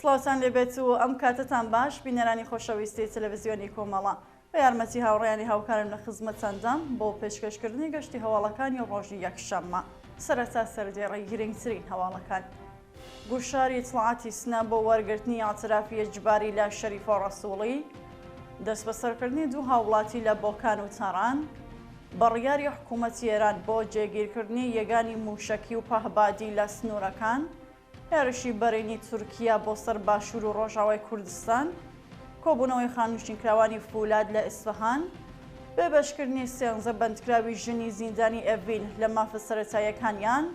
سڵاوتان لێبێت و ئەم کاتەتان باش بینەرانی خۆشەویستی تەلەڤزیۆنی کۆمەڵە. بە یارمەتی هاوڕێیانی هاوکارم لە خزمەتتاندام بۆ پێشکەشکردنی گەشتی هەواڵەکانی ڕۆژی یەکشەممە. سەرەتا سەردێڕی گرنگترین هەواڵەکان. گوشاری ئیتڵاعاتی سنە بۆ وەرگرتنی ئیعترافی ئیجباری لە شەریفە ڕەسووڵی، دەستبەسەرکردنی دوو هاووڵاتی لە بۆکان و تاران، بڕیاری حکوومەتی ئێران بۆ جێگیرکردنی یەگانی مووشەکی و پەهبادی لە سنوورەکان، هێرشی بەرینی تورکیا بۆ سەر باشوور و ڕۆژاوای کوردستان، کۆبوونەوەی خانەنشینکراوانی فولاد لە ئیسفەهان، بێبەشکردنی سێنزە بەندکراوی ژنی زیندانی ئێڤین لە مافە سەرەتاییەکانیان،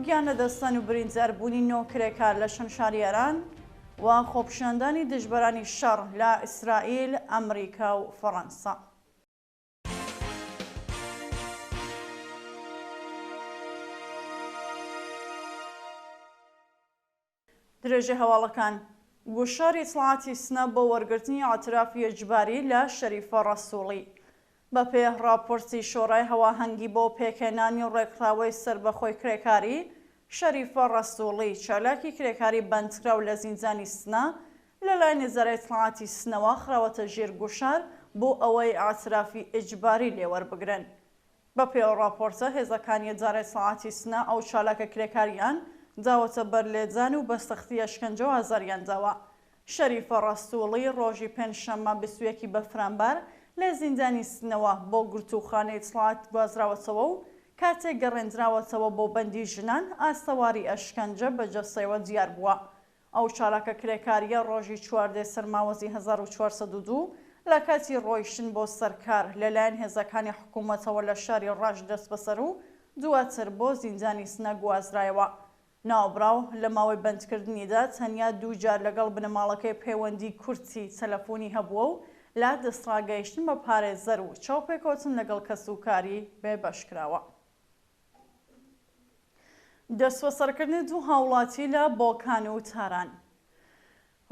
گیانلەدەستدان و برینداربوونی نۆ کرێکار لە چەند شاری ئێران و خۆپیشاندانی دژبەرانی شەڕ لە ئیسرائیل، ئەمریکا و فەڕەنسا. درێژەی هەواڵەکان، گوشاری ئیتڵاعاتی سنە بۆ وەرگرتنی ئیعترافی ئیجباری لە شەریفە ڕەسووڵی. بەپێ ڕاپۆرتی شۆرای هەواهەنگی بۆ پێکهێنانی ڕێکخراوەی سەربەخۆی کرێکاری، شەریفە ڕەسووڵی، چالاکی کرێکاری بەندکراو لە زیندانی سنە، لەلایەن ئیدارەی ئیتڵاعاتی سنەوە خراوەتە ژێر گوشار بۆ ئەوەی ئیعترافی ئیجباری لێ وەربگرن. بەپێی ئەو ڕاپۆرتە، هێزەکانی ئیدارەی ئیتڵاعاتی سنە ئەو چالاکە کرێکارییان داوەتە بەر لێدان و بە سەختی ئەشکەنجە و ئازاریان داوە. شەریفە ڕەسووڵی ڕۆژی پێنجشەممە 21 ی بەفرانبار لە زیندانی سنەوە بۆ گرتووخانەی ئیتڵاعات گوازراوەتەوە و کاتێک گەڕێندراوەتەوە بۆ بەندی ژنان، ئاسەواری ئەشکەنجە بە جەستەیەوە دیار بووە. ئەو چالاکە کرێکارییە ڕۆژی چواردەی سەرماوەزی 1402 لە کاتی ڕۆیشتن بۆ سەر کار لەلایەن هێزەکانی حکوومەتەوە لە شاری ڕەشت دەستبەسەر و دواتر بۆ زیندانی سنە گوازرایەوە. ناوبراو لە ماوەی بەندکردنیدا تەنیا دوو جار لەگەڵ بنەماڵەکەی پەیوەندیی کورتی تەلەفۆنی هەبووە و لە دەستڕاگەیشتن بە پارێزەر و چاوپێکەوتن لەگەڵ کەسوکاری بێبەش کراوە. دەستبەسەرکردنی دوو هاوڵاتی لە بۆکان و تاران.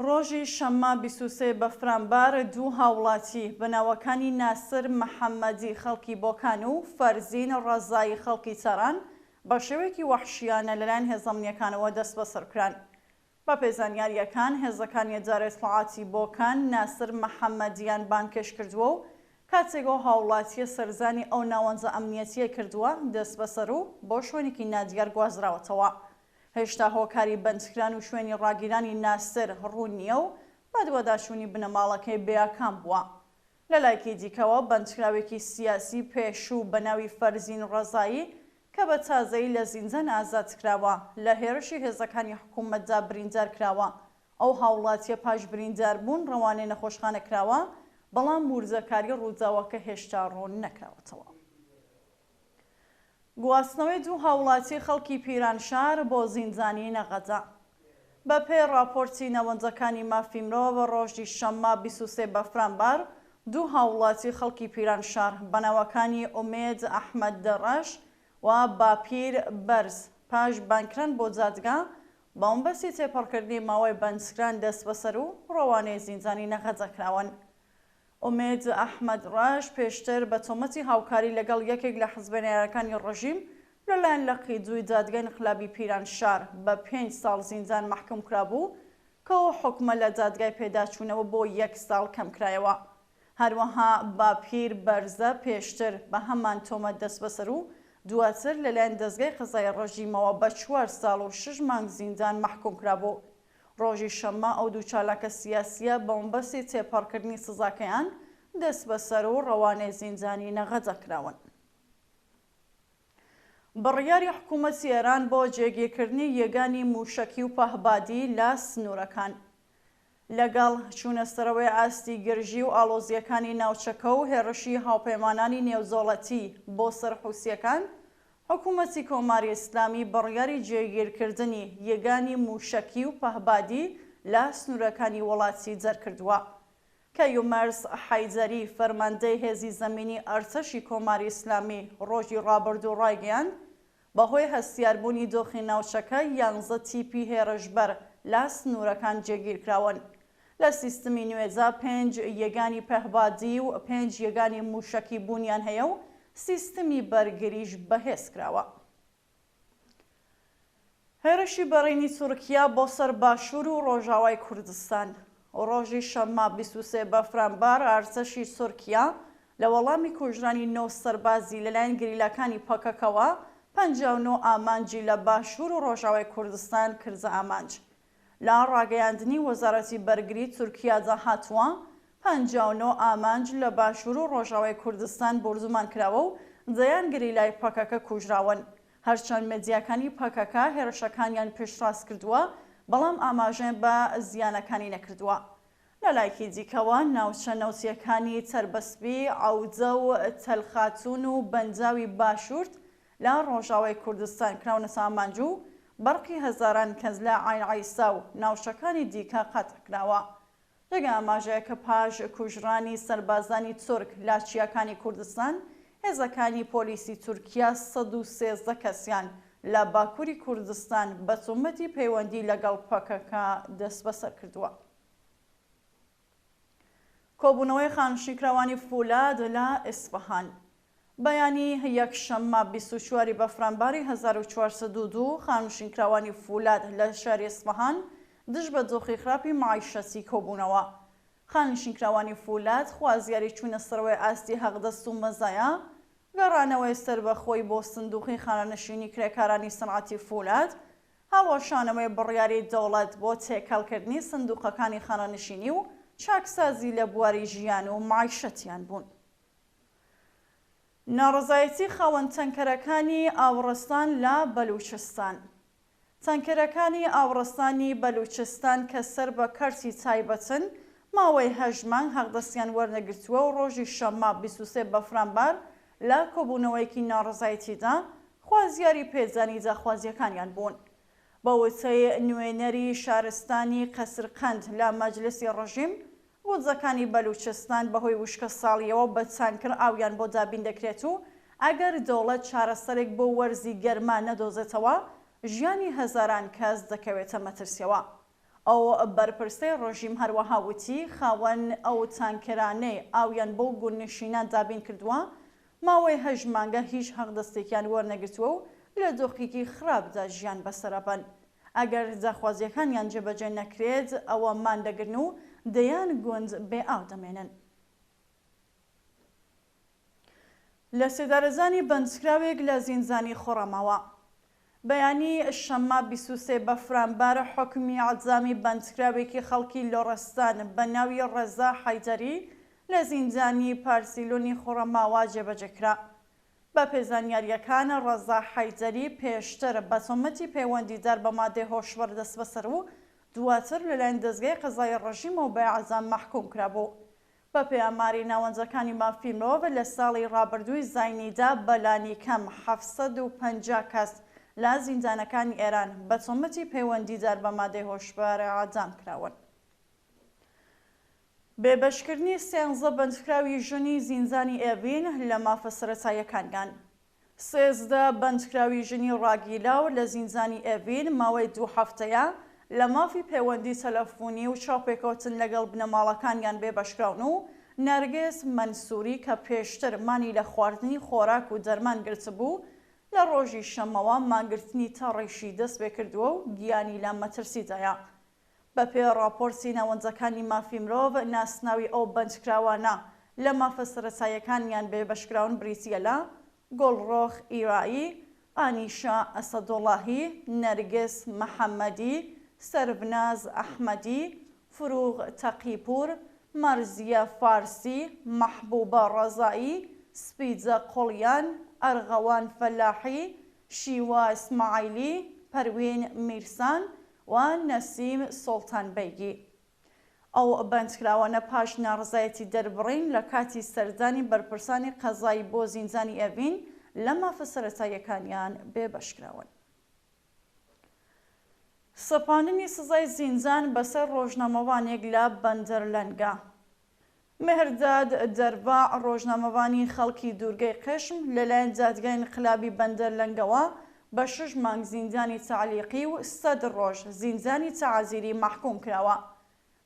ڕۆژی شەممە 23 بەفرانبار دوو هاوڵاتی بە ناوەکانی ناسر محەممەدی خەڵکی بۆکان و فەرزین ڕەزایی خەڵکی تاران بە شێوەیەکی وەحشیانە لەلایەن هێزە ئەمنییەکانەوە دەستبەسەرکران. بەپێی زانیارییەکان، هێزەکانی ئیدارەی ئیتڵاعاتی بۆکان ناسر محەممەدیان بانگهێشت کردووە و کاتێک ئەو هاووڵاتییە سەرزانی ئەو ناوەندە ئەمنییەتییە کردووە، دەستبەسەر و بۆ شوێنێکی نادیار گوازراوەتەوە. هێشتا هۆکاری بەندکران و شوێنی ڕاگیرانی ناسر ڕوون نییە و بەدواداچوونی بنەماڵەکەی بێئاکام بووە. لەلایەکی دیکەوە، بەندکراوێکی سیاسی پێشوو بە ناوی فەرزین ڕەزایی کە بە تازەیی لە زیندان ئازاد کراوە، لە هێرشی هێزەکانی حکوومەتدا بریندار کراوە. ئەو هاوڵاتییە پاش برینداربوون ڕەوانەی نەخۆشخانە کراوە، بەڵام وردەکاری ڕووداوەکە هێشتا ڕوون نەکراوەتەوە. گواستنەوەی دوو هاوڵاتی خەڵکی پیرانشار بۆ زیندانی نەغەدە. بەپێی ڕاپۆرتی ناوەندەکانی مافی مرۆڤ، ڕۆژی شەممە 23 بەفرانبار دوو هاوڵاتی خەڵکی پیرانشار بە ناوەکانی ئومێد ئەحمەد دەڕەش و باپیر بەرز پاش بانگکران بۆ دادگا بەمەبەستی تێپەڕکردنی ماوەی بەندکران دەستبەسەر و ڕەوانەی زیندانی نەغەدە کراون. ئومێد ئەحمەد ڕەش پێشتر بە تۆمەتی هاوکاری لەگەڵ یەکێک لە حزبە نەیارەکانی ڕژیم لەلایەن لقی دووی دادگای ئینقلابی پیرانشار بە پێنج ساڵ زیندان مەحکوم کرابوو کە ئەو حوکمە لە دادگای پێداچوونەوە بۆ یەک ساڵ کەمکرایەوە. هەروەها باپیر بەرزە پێشتر بە هەمان تۆمەت دەستبەسەر و دواتر لەلایەن دەزگای قەزایی ڕژیمەوە بە چوار ساڵ و شەش مانگ زیندان مەحکوم کرابوو. ڕۆژی شەممە ئەو دوو چالاکە سیاسییە بەمەبەستی تێپەڕکردنی سزاکەیان دەستبەسەر و ڕەوانەی زیندانی نەغەدە کراون. بڕیاری حکوومەتی ئێران بۆ جێگیرکردنی یەگانی مووشەکی و پەهبادی لە سنوورەکان لەگەڵ چوونەسەرەوەی ئاستی گرژی و ئاڵۆزییەکانی ناوچەکە و هێڕشی هاوپەیمانانی نێودەوڵەتی بۆ سەر حوسییەکان، حکوومەتی کۆماری ئیسلامی بڕیاری جێگیرکردنی یەگانی مووشەکی و پەهبادی لە سنوورەکانی وڵاتی دەرکردووە. کەیومەرس حەیدەری، فەرماندەی هێزی زەمینی ئەرتەشی کۆماری ئیسلامی ڕۆژی ڕابردوو ڕایگەیاند، بەهۆی هەستیاربوونی دۆخی ناوچەکە یانزە تیپی هێرشبەر لە سنوورەکان جێگیرکراون. لە سیستمی نوێدا پێنج یەگانی پەهبادی و پێنج یەگانی مووشەکی بوونیان هەیە و سیستمی بەرگریش بەهێزکراوە. هێرشی بەرینی تورکیا بۆ سەر باشوور و ڕۆژاوای کوردستان ڕۆژی شەممە 23 بەفرانبار ئارتەشی تورکیا لە وەڵامی کوژرانی نۆ سەربازی لەلایەن گریلاکانی پەکەکەوە 59 ئامانجی لە باشوور و ڕۆژاوای کوردستان کردە ئامانج. لە ڕاگەیاندنی وەزارەتی بەرگری تورکیادا هاتووە، 59 ئامانج لە باشوور و ڕۆژاوای کوردستان بۆردومان کراوە و دەیان گریلای پەکەکە کوژراون. هەرچەند مێدیاکانی پەکەکە هێرشەکانیان پشتڕاست کردووە، بەڵام ئاماژەیان بە زیانەکانی نەکردووە. لەلایەکی دیکەوە، ناوچە نەوتییەکانی تەربەسپی، عەودە و تەل خاتوون و بەنداوی باشوورت لە ڕۆژاوای کوردستان کراونەتە ئامانج و بەرقی هەزاران کەس لە عەین عیسا و ناوچەکانی دیکە قەتع کراوە. جێگای ئاماژەیە کە پاش کوژرانی سەربازانی تورک لە چیاکانی کوردستان، هێزەکانی پۆلیسی تورکیا 113 کەسیان لە باکوری کوردستان بە تۆمەتی پەیوەندی لەگەڵ پەکەکە دەستبەسەر کردووە. کۆبوونەوەی خانشینکراوانی فولاد لە ئیسفەهان بەیانی یەکشەممە 24 ی بەفرانباری 1402 خانشینکراوانی فولاد لە شاری ئیسفەهان دژ بە دۆخی خراپی مەعیشەتی کۆبوونەوە. خانشینکراوانی فولاد خوازیاری چوونە سەرەوەی ئاستی حەقدەست و مەزایا، گەڕانەوەی سەربەخۆی بۆ سندوقی خانەنشینی کرێکارانی سنعەتی فولاد، هەڵوەشانەوەی بڕیاری دەوڵەت بۆ تێکەڵکردنی سندوقەکانی خانەنشینی و چاکسازی لە بواری ژیان و مەعیشەتیان بوون. ناڕەزایەتی خاوەن تەنکەرەکانی ئاوڕستان لە بەلوچستان تەنکەرەکانی ئاوڕستانی بەلوچستان کە سەر بە کەرتی تایبەتن، ماوەی هەشت مانگ حەقدەستیان وەرنەگرتووە و ڕۆژی شەممە 23 بەفرانبار لە کۆبوونەوەیەکی ناڕەزایەتیدا خوازیاری پێدانی داخوازییەکانیان بوون. بە وتەی نوێنەری شارستانی قەسرقەند لە مەجلسی ڕژیم، گوندەکانی بەلوچستان بەهۆی وشکەساڵییەوە بە تانکر ئاویان بۆ دابین دەکرێت و ئەگەر دەوڵەت چارەسەرێک بۆ وەرزی گەرما نەدۆزێتەوە، ژیانی هەزاران کەس دەکەوێتە مەترسییەوە. ئەو بەرپرسەی ڕژیم هەروەها وتی، خاوەن ئەو تانکەرانەی ئاویان بۆ گوندنشینان دابین کردووە، ماوەی هەشت مانگە هیچ حەقدەستێکیان وەرنەگرتووە و لە دۆخێکی خراپدا ژیان بەسەرئەبەن. ئەگەر داخوازییەکانیان جێبەجێ نەکرێت، ئەوە مان دەگرن و دەیان گوند بێ ئاو دەمێنن. لەسێدارەدانی بەندکراوێک لە زیندانی خوڕەماوە. بەیانی شەممە 23 بەفرانبار حوکمی ئیعدامی بەندکراوێکی خەڵکی لوڕستان بە ناوی ڕەزا حەیدەری لە زیندانی پارسیلونی خوڕەماوە جێبەجێ کرا. بەپێ زانیارییەکان ڕەزا حەیدەری پێشتر بە تۆمەتی پەیوەندیدار بە مادەی هۆشبەر دەستبەسەر و دواتر لەلایەن دەزگای قەزایی ڕژیمەوە بە ئیعدام مەحکوم کرابوو. بەپێی ئاماری ناوەندەکانی مافی مرۆڤ، لە ساڵی ڕابردووی زاینیدا بەلانیکەم 750 کەس لە زیندانەکانی ئێران بە تۆمەتی پەیوەندیدار بە مادەی هۆشبەر ئێعدام کراون. بێبەشکردنی سێنزە بەندکراوی ژنی زیندانی ئێڤین لە مافە سەرەتاییەکانیان. 13 بەندکراوی ژنی ڕاگیراو لە زیندانی ئێڤین ماوەی دوو هەفتەیە لە مافی پەیوەندی تەلەفونی و چاوپێکەوتن لەگەڵ بنەماڵەکانیان بێبەشکراون و نەرگس مەنسوری کە پێشتر مانی لە خواردنی خۆراک و دەرمان گرتبوو لە ڕۆژی شەممەوە مانگرتنی تەڕیشی دەستپێکردووە و گیانی لە مەترسیدایە. بەپێی ڕاپۆرتی ناوەندەکانی مافی مرۆڤ، ناسناوی ئەو بەندکراوانە لە مافە سەرەتاییەکانیان بێبەشکراون بریتییە لە، گوڵڕۆخ ئیرایی، ئانیشا ئەسەدوڵاهی، نەرگس محەمەدی، سەرڤناز ئەحمەدی، فروغ تەقیپوور، مەرزیە فارسی، مەحبوبە ڕەزایی، سپیدە قوڵیان، ئەرغەوان فەلاحی، شیوا ئیسماعیلی، پەروین میرسان و نەسیم سوڵتان بەیگی. ئەو بەندکراوانە پاش ناڕەزایەتی دەربڕین لە کاتی سەردانی بەرپرسانی قەزایی بۆ زیندانی ئێڤین لە مافە سەرەتاییەکانیان بێبەشکراون. سەپاندنی سزای زیندان بەسەر ڕۆژنامەوانێک لە بەندەرلەنگە. مێهرداد دەرباع، ڕۆژنامەوانی خەڵکی دوورگەی قشم، لەلایەن دادگای ئینقلابی بەندەر لەنگەوە بە شەش مانگ زیندانی تەعلیقی و سەد ڕۆژ زیندانی تەعزیری مەحکووم کراوە.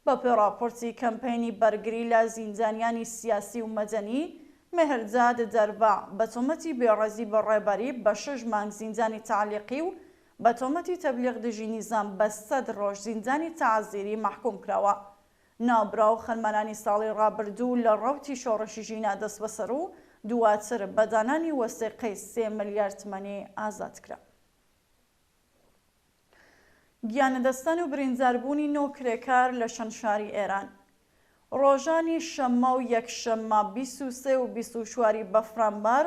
بەپێی ڕاپۆرتی کەمپەینی بەرگری لە زیندانیانی سیاسی و مەدەنی، مێهرداد دەرباع بە تۆمەتی بێڕێزی بە ڕێبەری بە شەش مانگ زیندانی تەعلیقی و. بە تۆمەتی تەبلیغ دژی نیزام بە سەد ڕۆژ زیندانی تەعزیری مەحکووم کراوە. ناوبراو خەرمانانی ساڵی ڕابردوو لە ڕەوتی شۆڕشی ژینا دەستبەسەر و دواتر بە دانانی وەسێقەی سێ ملیار تمەنی ئازاد کرا. گیانلەدەستدان و برینداربوونی نۆ کرێکار لە چەند شاری ئێران. ڕۆژانی شەممە و یەکشەممە 23 و 24 ی بەفرانبار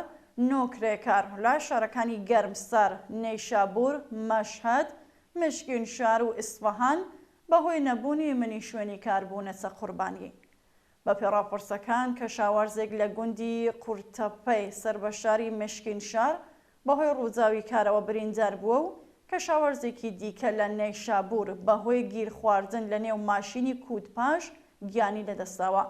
نۆ کرێکار لە شارەکانی گەرمسار، نەیشابوور، مەشهەد، مشکینشار و ئیسفەهان بەهۆی نەبوونی منی شوێنی کار بوونەتە قوربانی. بەپێی ڕاپۆرتەکان کەشاوەرزێک لە گوندی قورتەپەی سەر بە شاری مشکینشار بەهۆی ڕووداوی کارەوە بریندار بووە و کەشاوەرزێکی دیکە لە نەیشابوور بەهۆی گیرخواردن لەنێو ماشینی کوودپاژ گیانی لەدەستداوە.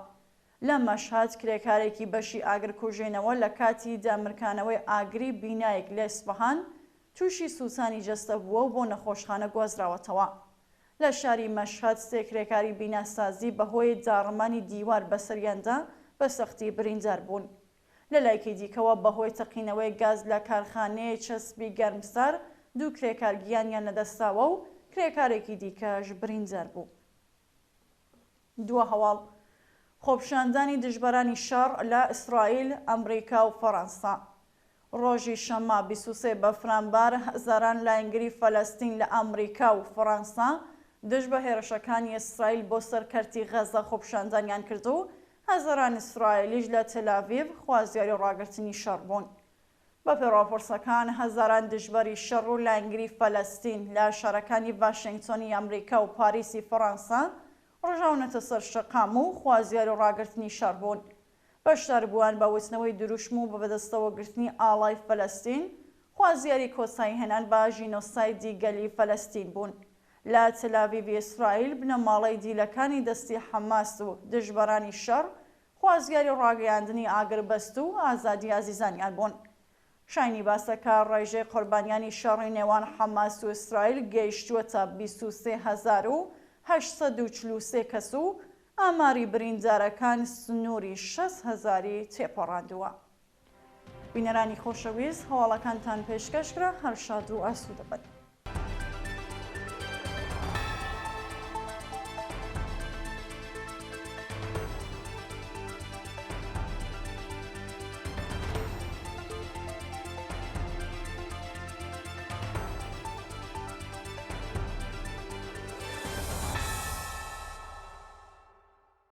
لە مەشهەد کرێکارێکی بەشی ئاگرکوژێنەوە لە کاتی دامرکانەوەی ئاگری بینایەک لە ئیسفەهان تووشی سووتانی جەستە بووە و بۆ نەخۆشخانە گوازراوەتەوە. لە شاری مەشهەد سێ کرێکاری بیناسازی بەهۆی داڕمانی دیوار بەسەریاندا بە سەختی بریندار بوون. لە لایکی دیکەوە بەهۆی تەقینەوەی گاز لە کارخانەیەی چەسپی گەرمسار دوو کرێکار گیانیان لەدەستداوە و کرێکارێکی دیکەش بریندار بوو. دوا هەواڵ، خۆپیشاندانی دژبەرانی شەڕ لە ئیسرائیل، ئەمریکا و فەرەنسا. ڕۆژی شەممە 23 بەفرانبار هەزاران لایەنگری فەلەستین لە ئەمریکا و فەرەنسا دژ بە هێرشەکانی ئیسرائیل بۆ سەر کەرتی غەزە خۆپیشاندانیان کرد و هەزاران ئیسرائیلیش لە تێلاڤیڤ خوازیاری ڕاگرتنی شەڕ بوون. بەپێی ڕاپۆرتەکان هەزاران دژبەری شەڕ و لایەنگری فەلەستین لە شارەکانی ڤاشێنگتۆنی ئەمریکا و پاریسی فەرەنسا ڕژاونەتە سەر شەقام و خوازیاری ڕاگرتنی شەڕ بوون. بەشداربووان بە وتنەوەی دروشم و بە بەدەستەوەگرتنی ئاڵای فەلەستین خوازیاری کۆتاییهێنان بە ژینۆسایدی گەلی فەلەستین بوون. لە تەلاڤیڤی ئیسرائیل بنەماڵەی دیلەکانی دەستی حەماس و دژبەرانی شەڕ خوازیاری ڕاگەیاندنی ئاگربەست و ئازادی ئازیزانیان بوون. شایانی باسە کە ڕێژەی قوربانیانی شەڕی نێوان حەماس و ئیسرائیل گەیشتووەتە 23,843 کەس و ئاماری بریندارەکان سنووری 60 هەزاری تێپەڕاندووە. بینەرانی خۆشەویست هەواڵەکانتان پێشکەش کرا هەر شاد و ئاسوودە بن.